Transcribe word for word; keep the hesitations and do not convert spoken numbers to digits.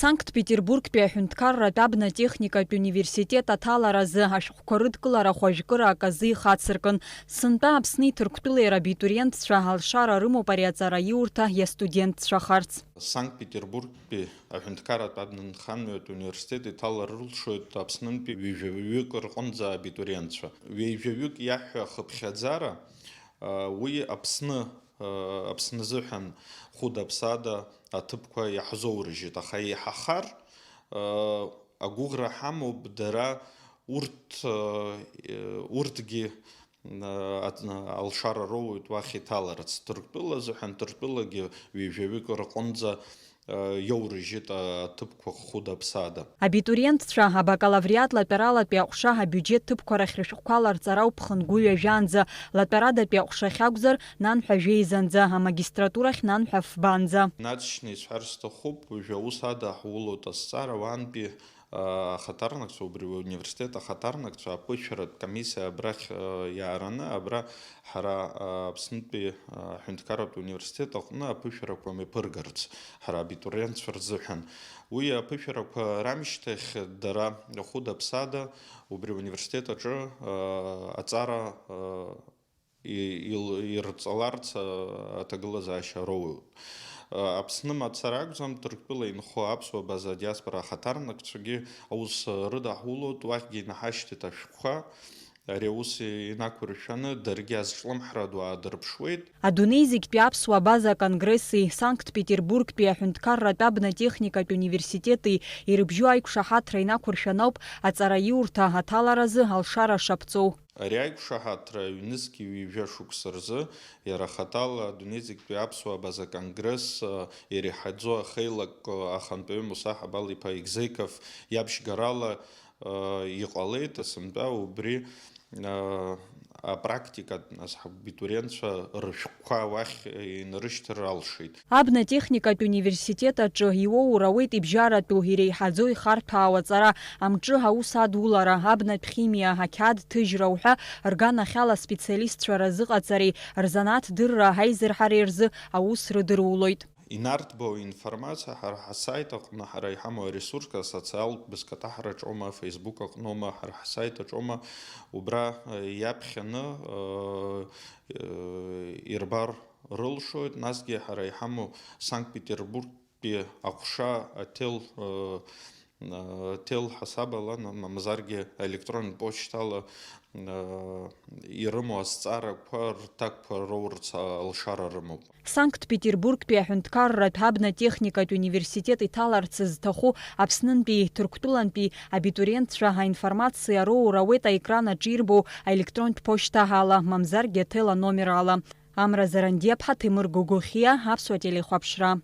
Санкт-Петербургтәи аҳәынҭқарратә абнатехникатә университет аҭаларазы ашәҟәқәа рыдкылара хәажәкыра аказы ихацыркын. Сынтәа Аԥсни Ҭырқәтәылеи рабитуриентцәа алшара рымоуп ари аҵараиурҭа иастудентцәахарц. Санкт-Петербургтәи аҳәынҭқарратә абнанхамҩатә университет иҭалар рылшоит Аԥснынтәи ҩажәаҩык рҟынӡа абитуриентцәа. Ҩажәаҩык иаҳҳәа ахыԥхьаӡара, уи Аԥсны, Аԥсны азыҳәан хәыда-ԥсада аҭыԥқәа иаҳзоурыжьит, аха еиҳахар, агәыӷра ҳамоуп дара урҭ, урҭгьы, алшара роуеит уахь иҭаларц. Ҭырқәтәыла азыҳәан Ҭырқәтәылагьы ҩажәаҩык рҟынӡа иоурыжьит аҭыԥқәа хәыда-ԥсада. Абитуриентцәа абакалавриат латәаралатәи аҟәша абиуџьет ҭыԥқәа рахь рышәҟәқәа ларҵара уԥхынгәы ҩажәаанӡа, латәарадатәи аҟәшахь акәзар, нанҳәа жәеизанӡа, амагистратурахь нанҳәа фбанӡа. Наҵшьны исҳәар сҭахуп, уажәы аус ада ҳулоуп азҵаара уаантәи ахаҭарнакцәа, убри университет ахаҭарнакцәа аԥышәаратә комиссиа абрахь иаараны, абра ҳара Аԥснытәи аҳәынҭқарратә университет аҟны аԥышәарақәа мҩаԥыргарц, ҳара абитуриентцәа рзыҳәан. Уи аԥышәарақәа рамышьҭахь дара хәыда-ԥсада убри ауниверситет аҿы аҵара и-, ил-, ирҵаларц, а, аҭагылазаашьа роуеит. А, Аԥсны мацара акәӡам, Ҭырқәтәыла инхо аԥсуа база адиаспора ахаҭарнакцәагьы аус рыдаҳулоит, уахьгьы инаҳашьҭит ашәҟәқәа. Ари аус инақәыршәаны даргьы азҿлымҳара ду аадырԥшуеит. Адунеи зегьтәи аԥсуа база аконгресси Санкт-Петербургтәи аҳәынҭқарратә абнатехникатә университети ирыбжьоу аиқәшаҳаҭра инақәыршәаноуп аҵараиурҭа аҭаларазы алшара шаԥҵоу. Ари аиқәшаҳаҭра ҩнызқьи ҩажәа шықәса рзы, иара хаҭала адунеи зегьтәи аԥсуа база конгресс, э, иреиҳаӡоу ахеилак, э, ахантәаҩы Муса Ҳабал-иԥа Егзеков иабжьгарала, э, иҟалеит, сынтәа убри, э, апрактикатә, нас, ҳабитуриентцәа рышәҟәқәа уахь инарышьҭыр алшеит. Абнатехникатә университет аҿы иуоур ауеит ибжьаратәу, иреиҳаӡоу ихарҭәаау аҵара, амҿы аус адулара, абнатә химиа, ақьаад ҭыжьра уҳәа рганахьала специалистцәа разыҟаҵареи рзанааҭ дырра аизырҳареи рзы аус рыдырулоит. Инарҭбаау информациа ҳара ҳасаит аҟны, ҳара иҳамоу аресурсқәа, асоциалтә бызкаҭаҳараҿоума, Facebook аҟноума, ҳара ҳсаит аҿоума, убра, э, иаԥхьаны, э, э, ирбар рылшоит, насгьы ҳара иҳамоу Санкт-Петербургтәи аҟәша аҭел, э, э, ҭел ҳасабала, ма-, мамзаргьы електронтә почтала, э, ирымоу азҵаарақәа рҭакқәа роурц алшара рымоуп. Санкт-Петербургтәи аҳәынҭқарратә абнатехникатә университет иҭаларц зҭаху Аԥснынтәи, Ҭырқәтәылантәи абитуриентцәа аинформациа роур ауеит аекран аҿы ирбо аелектронтә ԥошьҭа ала, мамзаргьы аҭел аномер ала. Амра Зарандиаԥҳа, Ҭемыр Гогохиа, Аԥсуа телехәаԥшра.